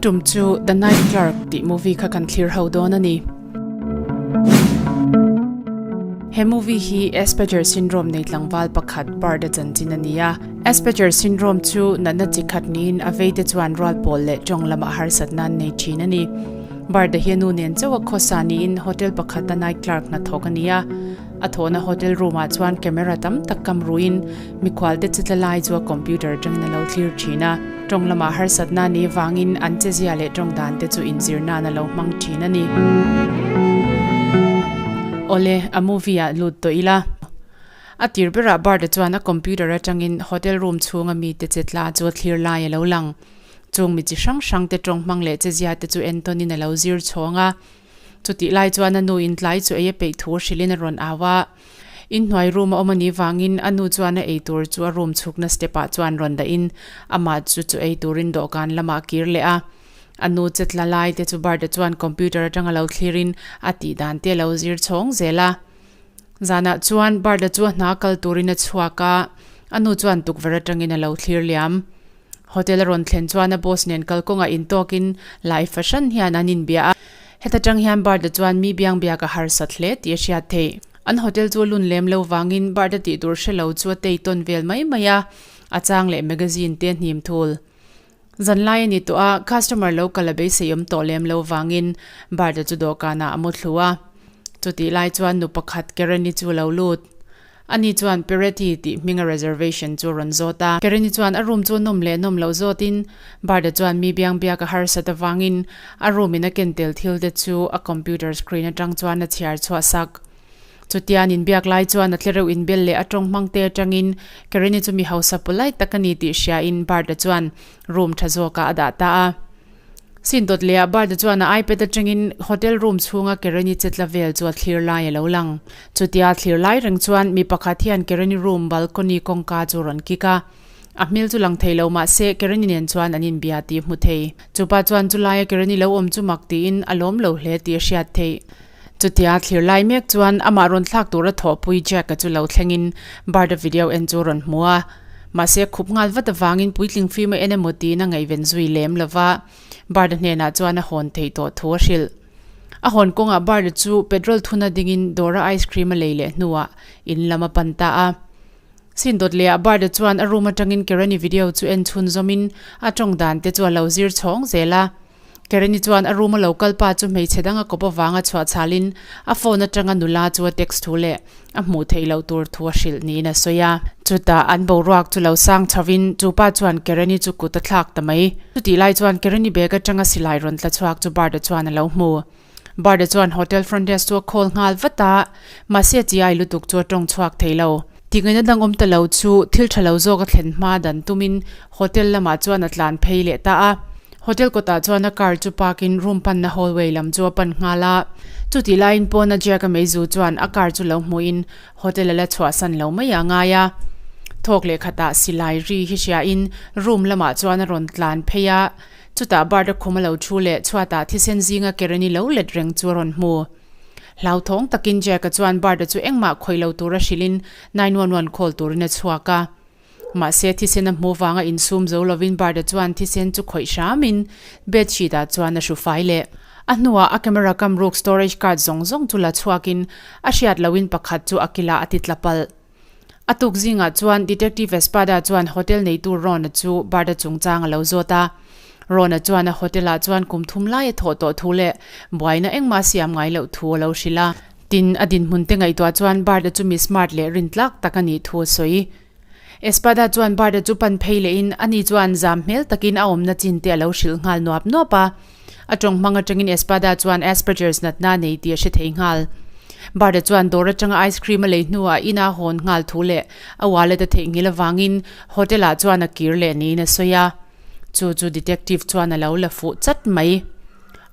tum chu The Night Clerk tih movie kha kan thlir ho dawn a ni. He movie hi Asperger syndrome nei tlangval pakhat Bard-a chanchin a ni a. Asperger syndrome chu natna chi khat niin a veite chuan rual pawl leh tawng lamah harsatna an nei thin a ni. Bard-a hi a nu nen chauh a khawsa niin hotel pakhata night clerk hnathawk a ni a. A thawhna hotel room ah chuan camera tam tak kam ruiin mikhual te che tla lai chu a computer atangin a lo thlir thin a. Tawng lamah harsatna ni vangin an chezia leh tawng dan te chu inzir nan a lo hmang thin a ni. Awle, a movie ah lut tawh ila. A tir berah Bart-a chuan a computer atangin hotel room chhunga mite che tla chu a thlir lai a lo lang. Chung mi chi hrang hrang te tawng hmang leh chezia te chu entawnin a lo zir chhawng a. Chutih lai chuan a nu in tlai chu ei a peih thu hrilhin a rawn au a. Inhnuai room a awm a nih vangin a nu chuan a ei tur chu a room chhukna step ah chuan rawn dahin amah chu chu ei turin dawhkan lamah a kir leh a. A nu che tla lai te chu Bart-a chuan computer atanga lo thlirin a tih dan te a lo zir chhawng zel a. Zanah chuan Bart-a chu a hna kal turin a chhuak a, a nu chuan tukverh atangin a lo thlir liam. Hotel a rawn thlen chuan a boss nen kalkawngah intawkin lai fahran hian an inbia a. Heta tang hian Bart-a chuan mi biang biak a harsat hle tih a hriat theih. An hotel chu a lun lem lo vangin Bart-a tih tur hre lo chu a tei tawn vel mai mai a, a chang leh magazine te a hnim thul. Zanlai a ni tawh a, customer lo kal a beisei awm tawh lem lo vangin Bart-a chu dawhkanah a mu thlu a. Chutih lai chuan nu pakhat Karen-i chu a lo lut. Ani chuan Peretti tih hminga reservation chu a rawn zawt a. Karen-i chuan a room chu a nawm leh nawm loh zawtin Bart-a chuan mi biang biak a harsat avangin a room in a ken tel thil te chu a computer screen atang chuan a chhiar chhuah sak. Chutian inbiak lai chuan a tlereuh inbel leh a tawng hmang te atangin Karen-i chu mi hausa polite tak a ni tih hriain Bart-a chuan room tha zawkah a dah ta a. Sin dawt leh ah Bart-a chuan a iPad atangin hotel room chhunga Karen-i che tla vel chu a thlir lai a lo lang. Chutia thlir lai reng chuan mi pakhat hian Karen-i room balcony kawngka chu rawn kick a. A hmel chu lang thei lo mah se Karen-i nen chuan an inbia tih hmu thei. Chupa chuan chulaia Karen-i lo awm chu mak tiin a lawm lo hle tih a hriat theih. Chutia thlir lai mek chuan amah rawn thlak tura thawhpui Jack-a chu lo thlengin Bart-a video en chu rawn hmu a. Mahse, khup nghal vat avangin puitling film a en emaw tiin a ngaihven zui lem lo va, Bart-a hnenah chuan a hawn theih tawh thu a hrilh. A hawn kawngah Bart-a chu petrol thuna dingin dawra ice cream a lei leh hnuah in lam a pan ta a. Sin dawt lehah Bart-a chuan a room atangin Karen-i video chu en chhun zawmin a tawng dan te chu a lo zir chhawng zel a. Karen-i chuan a room a lo kal pa chu hmeichhe dang a kawp avanga chhuah chhalin a phone atanga nula chu a text thu leh a hmuh theih loh tur thu a hrilh niin a sawi a. Chutah an boruak chu lo sang chhovin chu pa chuan Karen-i chu kut a thlak ta mai. Chutih lai chuan Karen-i bag atanga silai rawn tla chhuak chu Bart-a chuan a lo hmu. Bart-a chuan hotel front desk chu a call nghal vat a, mahse a chi ai lutuk chu a tawng chhuak thei lo. Tihngaihtna dang awm ta lo chu thil tha lo zawk a thlen hma dan tumin hotel lamah chuan a tlan phei leh ta a. Hotel kawtah chuan a car chu park in room panna hallway lam chu a pan nghal a. Chutih laiin pawna Jack-a meizu chuan a car chu lo hmuhin hotel a la chhuahsan lo mai a ngai a. Thawk leh khatah silai ri hi hriain room lamah chuan a rawn tlan phei a. Chutah Bart-a khum a lo thu leh chhuatah thisen zinga Karen-i lo let reng chu a rawn hmu. Hlauthawng takin Jack-a chuan Bart-a chu engmah khawih lo tura hrilhin 911 call turin a chhuak a. Mahse, thisen a hmuh vanga insum zo lovin Bart-a chuan thisen chu khawih hramin bed sheet-ah chuan a hru fai leh. A hnuah a camera kam ruk storage card zawng zawng chu la chhuakin a hriat lohin pakhat chu a kilah a ti tla palh. A tuk zingah chuan Detective Espada chuan hotel neitu Ron-a chu Bart-a chungchang a lo zawt a. Ron-a chuan a hotel-ah chuan kum thum lai a thawh tawh thu leh buaina engmah siam ngai loh thu a lo hrilh a. Tin, a dinhmun te ngaihtuah chuan Bart-a chu mi smart leh rintlak tak a nih thu a sawi. Espada chuan Bart-a chu pan phei lehin ani chuan zam hmel takin a awmna chin te a lo hrilh nghal nuap nuap a. A tawng hmang atangin Espada chuan Asperger's natna a nei tih a hre thei nghal. Bart-a chuan dawr atanga ice cream a lei hnuah ina hawn nghal thu leh a wallet a theihnghilh avangin hotel-ah chuan a kir leh niin a sawi a. Chu chu detective chuan a lo la fuh chat mai.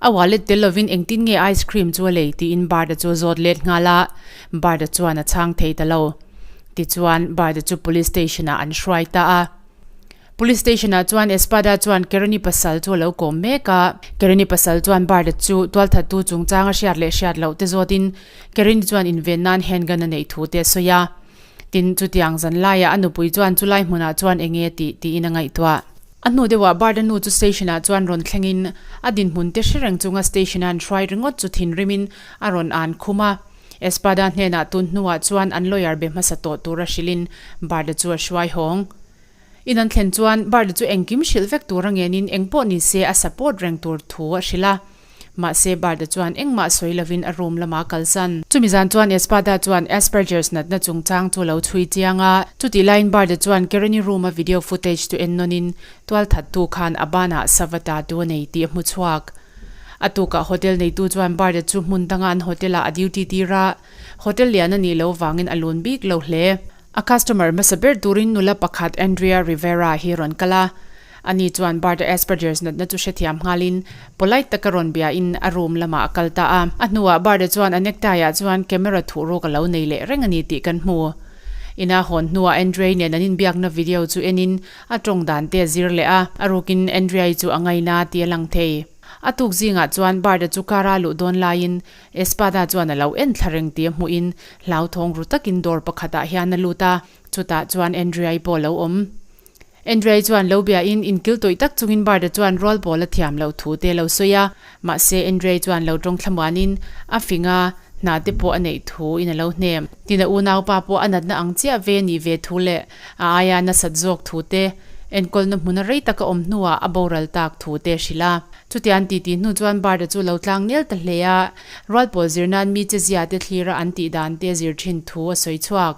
A wallet tel lovin engtin nge ice cream chu a lei tiin Bart-a chu a zawt let nghal a, Bart-a chuan a chhang thei ta lo. Tichuan, Bart-a chu police station-ah an hruai ta a. Police station-ah chuan Espada chuan Karen-i pasal chu a lo kawm mek a. Karen-i pasal chuan Bart-a chu tualthattu chungchang a hriat leh hriat loh te zawtin Karen-i chuan inven nan handgun a neih thu te a sawi a. Tin, chutiang zan laiah a nupui chuan chulai hmunah chuan enge tih tiin a ngaihtuah. A hnu deuhah Bart-a nu chu station-ah chuan rawn thlengin a dinhmun te hre reng chunga station-a an hruai ringawt chu thinrimin a rawn an khum a. Espada hnenah tun hnuah chuan an lawyer be hmasa tawh tura hrilhin Bart-a chu a hruai hawng. In an thlen chuan Bart-a chu engkim hrilh vek tura ngenin engpawh ni se a support reng tur thu a hrilh a. Mahse Bart-a chuan engmah sawi lovin a room lamah a kalsan. Chumi zan chuan Espada chuan Asperger's natna chungchang chu lo chhui chiang a. Chutih laiin Bart-a chuan Karen-i room-a video footage chu en nawnin tualthattu khan a banah sava tattoo a nei tih a hmu chhuak. A tukah hotel neitu chuan Bart-a chu hmun danga an hotel-ah a duty tir a, hotel lian a nih loh vangin a lun bik lo hle. A customer hmasa ber turin nula pakhat Andrea Rivera hi rawn kal a. Ani chuan Bart-a Asperger's natna chu hrethiam nghalin polite taka rawn biain a room lamah a kal ta a. A hnuah Bart-a chuan a necktie-ah chuan camera thuhruk a lo nei leh reng a ni tih kan hmu. Ina hawn hnuah Andrea nen an inbiakna video chu enin a tawng dan te a zir leh a, a rukin Andrea-i chu a ngaina tih a lang thei. A tuk zingah chuan Bart-a chu car-a luh dawn laiin Espada chuan a lo en thla reng tih a hmuhin hlauthawng ru takin dawr pakhatah hian a lut a, chutah chuan Andrea-i pawh a lo awm. Andrea-i chuan lo biain inkil tawih tak chungin Bart-a chuan rual pawl a thiam loh thu te a lo sawi a, mahse Andrea-i chuan lo tawng thlamuanin a fing a, hna te pawh a neih thu in a lo hnem. Tin a unaupa pawh a natna ang chiah ve a nih ve thu leh a aia nasat zawk thu te, enkawlna hmuna rei taka awm hnuah a boral tak thu te a hrilh a. Chutia an titi hnu chuan Bart-a chu lo tlang nel ta hle a, rualpawl zir nan mi che zia te thlira an tih dan te zir thin thu a sawi chhuak.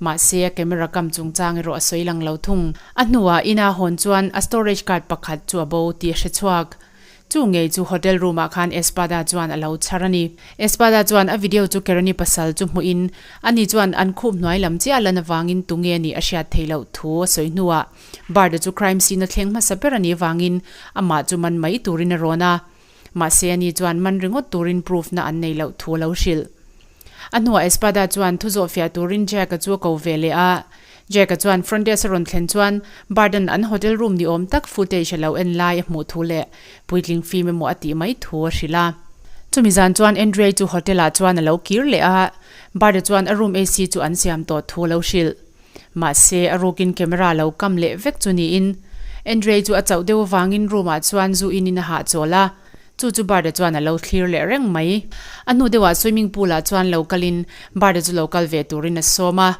Mahse, a camera kam chungchang erawh a sawi lang lo thung. A hnuah ina hawn chuan a storage card pakhat chu a bo tih a hre chhuak. Chu ngei chu hotel room ah khan Espada chuan a lo chhar a ni. Espada chuan a video chu Kerani pasal chu hmuhin ani chuan an khup hnuai lam chiah lan avangin tunge nih a hriat theih loh thu a sawi hnuah Bart-a chu crime scene a thleng hmasa ber a nih avangin amah chu man mai turin a rawn a. Mahse ani chuan man ringawt turin proof na an nei loh thu a lo hrilh. A hnuah Espada chuan thu zawhfiah turin Jack-a chu a ko ve leh a. Jack-a chuan front desk a rawn thlen chuan Bart-a'n an hotel room ni awm tak footage a lo en lai a hmuh thu leh puitling film emaw a tih mai thu a hrilh a. Chumi zan chuan Andrei chu hotel-ah chuan a lo kir leh a, Bart-a chuan a room AC chu an siam tawh thu a lo hrilh. Mahse, a rukin camera lo kam leh vek chu niin, Andrei chu a chauh deuh avangin room-ah chuan zu inin a hahchawl a, chu chu Bart-a chuan a lo thlir leh reng mai. A hnu deuhah swimming pool-ah chuan lo kalin Bart-a chu lo kal ve turin a sawm a.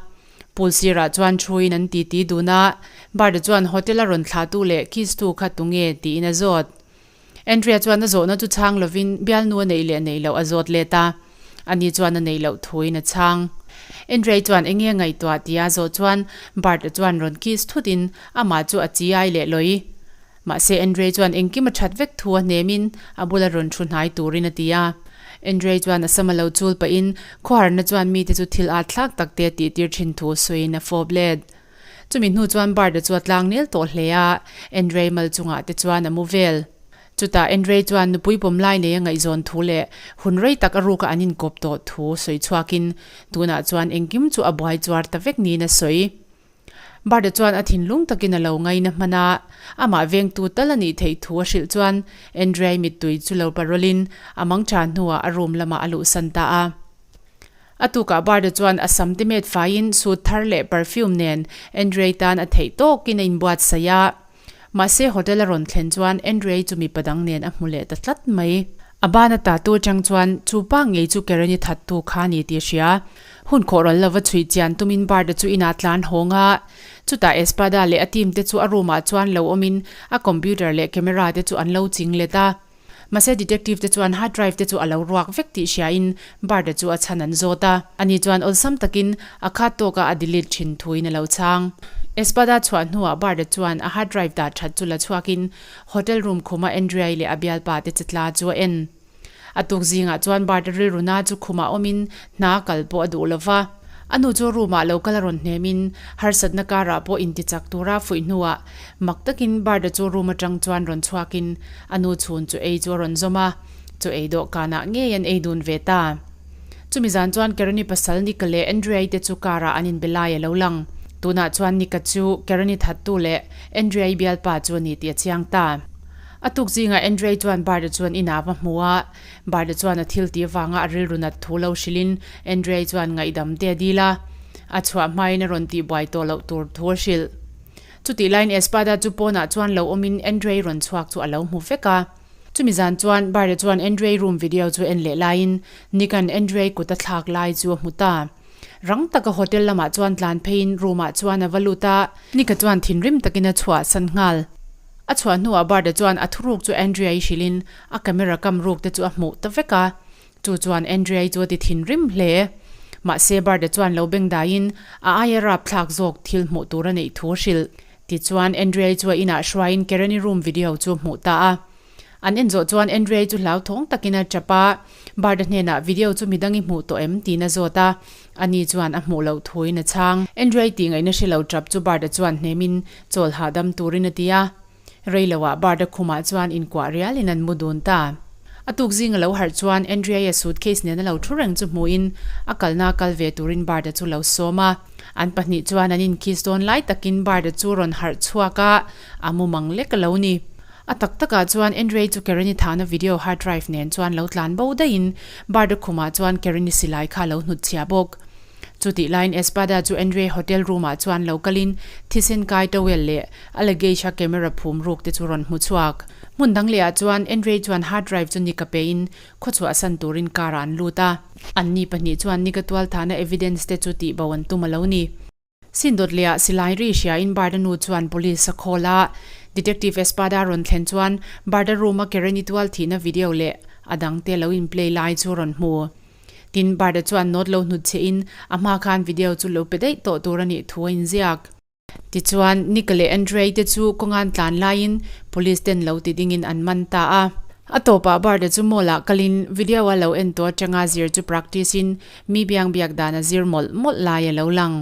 Pool sirah chuan thuin an titi dun a, Bart-a chuan hotel-a rawn thlahtu leh kiss-tu kha tunge tiin a zawt. Andrea chuan a zawhna chu chhang lovin bialnu a neih leh neih loh a zawt let a, ani chuan a neih loh thuin a chhang. Andrea chuan enge a ngaihtuah tia a zawh chuan Bart-a chuan rawn kiss thutin amah chu a chi ai leh lawi. Mahse Andrea chuan engkim a that vek thu a hnemin a bula rawn thu hnai turin a ti a. Andrea chuan a sama lo chul pahin khuaharna chuan mite chu thil at thlak tak te a tihtir thin thu sawiin a fawp let. Chumi hnu chuan Bart-a chu a tlang nel tawh hle a, Andrei mal chungah te chuan a mu vel. Chutah Andrei chuan nupui pawm lai nei a ngaihzawn thu leh hun rei tak a ruka an inkawp tawh thu sawi chhuakin tunah chuan engkim chu a buai chuar ta vek niin a sawi. Bart-a chuan a thinlung takin a lo ngaina hman a, amah vengtu tal a nih theih thu a hrilh chuan Andrei mittui chu lo parolin a mangtha hnuah a room lamah a luhsan ta a. A tukah Bart-a chuan a sam te met faiin suit thar leh perfume nen Andrei tan a theih tawkin a inbuatsaih a. Mahse hotel a rawn thlen chuan Andrei chu mipa dang nen a hmu leh ta tlat mai. A ban a tatu atang chuan chu pa ngei chu Karen-i thattu kha a ni tih a hria. Hun khawh ral lova chhuih chian tumin Bart-a chu inah tlan hawng a. Chutah Espada leh a team te chu a room ah chuan lo awmin a computer leh camera te chu an lo ching let a. Mahse detective te chuan hard drive te chu a lo ruak vek tih hriain Bart-a chu a chhan an zawt a. Ani chuan awlsam takin a khat tawkah a delete thin thuin a lo chhang. Espada chhuah hnuah Bart-a chuan a hard drive dah that chu la chhuakin hotel room khuma Andrea-i leh a bialpa te che tla chu a en. A tuk zingah chuan Bart-a rilruna chu khumah awmin hna kal pawh a duh lo va. A nu chu room-ah lo kal a rawn hnemin harsatna karah pawh intichak tura fuih hnuah mak takin Bart-a chu room atang chuan rawn chhuakin A nu chhun chu ei chu a rawn zawm a, chu ei dawhkanah ngei an ei dun ve ta. Chumi zan chuan Karen-i pasal Nika leh Andrea-i te chu car-ah an inbe lai a lo lang. Tunah chuan Nika chu Karen-i thattu leh Andrea-i bialpa chu a ni tih a chiang ta. A tuk zingah Andrea-i chuan Bart-a chuan inah va hmu a, Bart-a chuan a thil tih avanga a rilru nat thu lo hrilhin Andrea-i chuan ngaihdam te a dil a, a chhuah hmain a rawn tihbuai tawh loh tur thu a hrilh. Chutih laiin Espada chu pawnah chuan lo awmin Andrei rawn chhuak chu a lo hmu vek a. Chumi zan chuan Bart-a chuan Andrei room video chu en leh laiin Nick-a'n Andrei kut a thlak lai chu a hmu ta. Rang taka hotel lamah chuan tlan pheiin room-ah chuan a va lut a. Nick-a chuan thinrim takin a chhuahsan nghal. A chhuah hnuah Bart-a chuan a thuruk chu Andrea-i hrilhin a camera kam ruk te chu a hmuh ta vek a. Chu chuan Andrea-i chu a ti thinrim hle. Mahse Bart-a chuan lo beng daiin a aia rapthlak zawk thil hmuh tur a neih thu a hrilh. Tichuan Andrea-i chu a inah hruaiin Karen-i room video chu a hmuh ta a. An en zawh chuan Andrea-i chu hlauthawng takin a tap a, Bart-a hnenah video chu midang i hmuh tawh em? tiin a zawt a, ani chuan a hmuh loh thuin a chhang. Andrea-i tih ngaihna hre lo tap chu Bart-a chuan hnemin chawl hahdam turin a ti a. Rei loah Bart-a khumah chuan inkuah rialin an mu dun ta. A tuk zing a lo harh chuan Andrea-i suitcase nen a lo thu reng chu hmuhin a kalna kal ve turin Bart-a chu lo sawm a. An pahnih chuan an inkiss dawn lai takin Bart-a chu rawn harh chhuak a, a mu mang lek a lo ni. A tak takah chuan Andrei chu Karen-i thahna video hard drive nen chuan lo tlan bo daihin Bart-a khumah chuan Karen-i silai kha a lo hnutchhiah bawk. Chutih laiin Espada chu Andrei hotel room-ah chuan lo kalin thisen kai towel leh a luggage-a camera phum ruk te chu rawn hmu chhuak. Hmun dang lehah chuan Andrei chuan hard drive chu Nick-a pein khawchhuah san turin car-ah an lut a. Anni pahnih chuan Nick-a tual thahna evidence te chu tihbo an tum a lo ni. Sindawt lehah silai ri hriain Barda nu chuan police a call a. Detective Espada rawn thlen chuan Barda room-a Karen-i tual thihna video leh a dangte lo in play lai chu rawn hmu. Tin, Barda chuan note lo hnut che in a hma khan video chu lo pe daih tawh tur a nih thu a inziak. Tichuan, Nick-a leh Andrei te chu kawngan tlan laiin police ten lo ti dingin an man ta a. A tawpah Barda chu mall-ah kalin video a lo en tawh atanga zir chu practice in mi biang biak dan a zir mawlh mawlh lai a lo lang.